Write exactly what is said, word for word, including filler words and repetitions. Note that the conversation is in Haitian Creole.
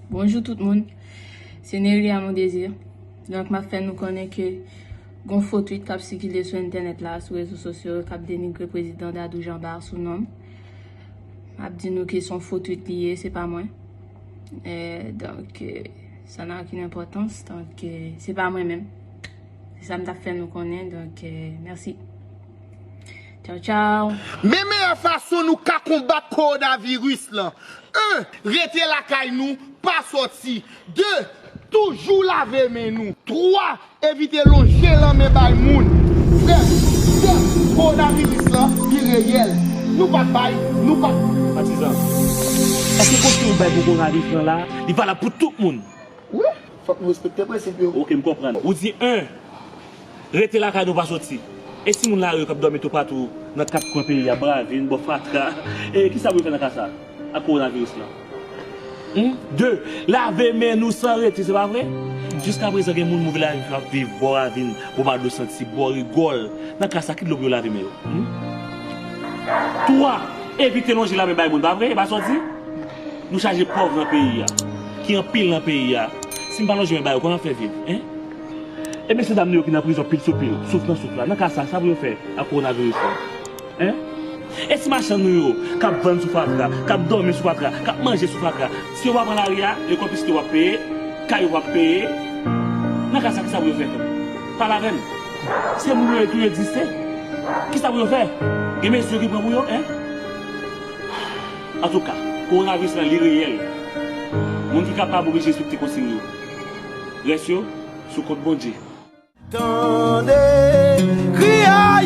Bonjou tout moun, se Neria Mondésir. Donk, m ap fè nou konnen ke gon fo tweet k ap sikile sou entènèt la, sou rezo sosyo yo, k ap denigre prezidan Dadou Jean Bart sou non m. M ap di nou ke se yon fo tweet li ye, se pa mwen. Euh, donk, euh, sa n'a aucune importance, donk, euh, se pa mwen menm. Se sa m t ap fè nou konnen, donk, euh, mèsi. Tchaw, tchaw. Men meyè fason nou ka konbat kowonaviris lan. En, rete lakay nou, pa sòti. De, toujou lave men nou. Twa, evite lonje lanmen bay moun. Frè, sè, kowonaviris lan, li reyèl. Nou pa bay, nou pa. Patizan, èske konsèy ou bay pou kowonaviris lan la, li valab pou tout moun? Wi, fòk nou respekte prensip yo. Ok, m konprann. Ou di en, rete lakay nou, pa soti. E si moun lari yo k ap dòmi toupatou nan kat kwen peyi a, bò ravin, bò fatra, e kisa pou yo fè nan ka sa ak kowonaviris lan? Hmm? De, lave men nou san rete, se pa vre? Jiskaprezan gen moun move lavi k ap viv bò ravin, bò Mado Santi, bò rigòl. Nan ka sa, ki dlo pou yo lave men yo? Hmm? Twa, evite lonje lanmen bay moun, pa vre? E pa sa w di? Nou chaje pòv nan peyi a, ki anpil nan peyi a. Si m pa lonje men ba yo, kòman n ap fè viv, en? E mesye dam nou yo ki nan prizon pil sou pil, souf nan souf la, nan ka sa, sa pou yo fè ak kowonaviris la? En? E ti machann nou yo, k ap vann sou fatra, k ap dòmi sou fatra, k ap manje sou fatra, si yo pa pran lari a, lekòl pitit yo p ap peye, kay yo p ap peye, nan ka sa, kisa pou yo fè? Pale avè m. Se moun yo ye tou yo egziste. Kisa pou yo fè? Gen mezi yo ki pran pou yo, en? Antouka, kowonaviris lan li reyèl. Moun ki kapab oblije respekte konsiy yo. Rès yo sou kont Bondye. Tande kri a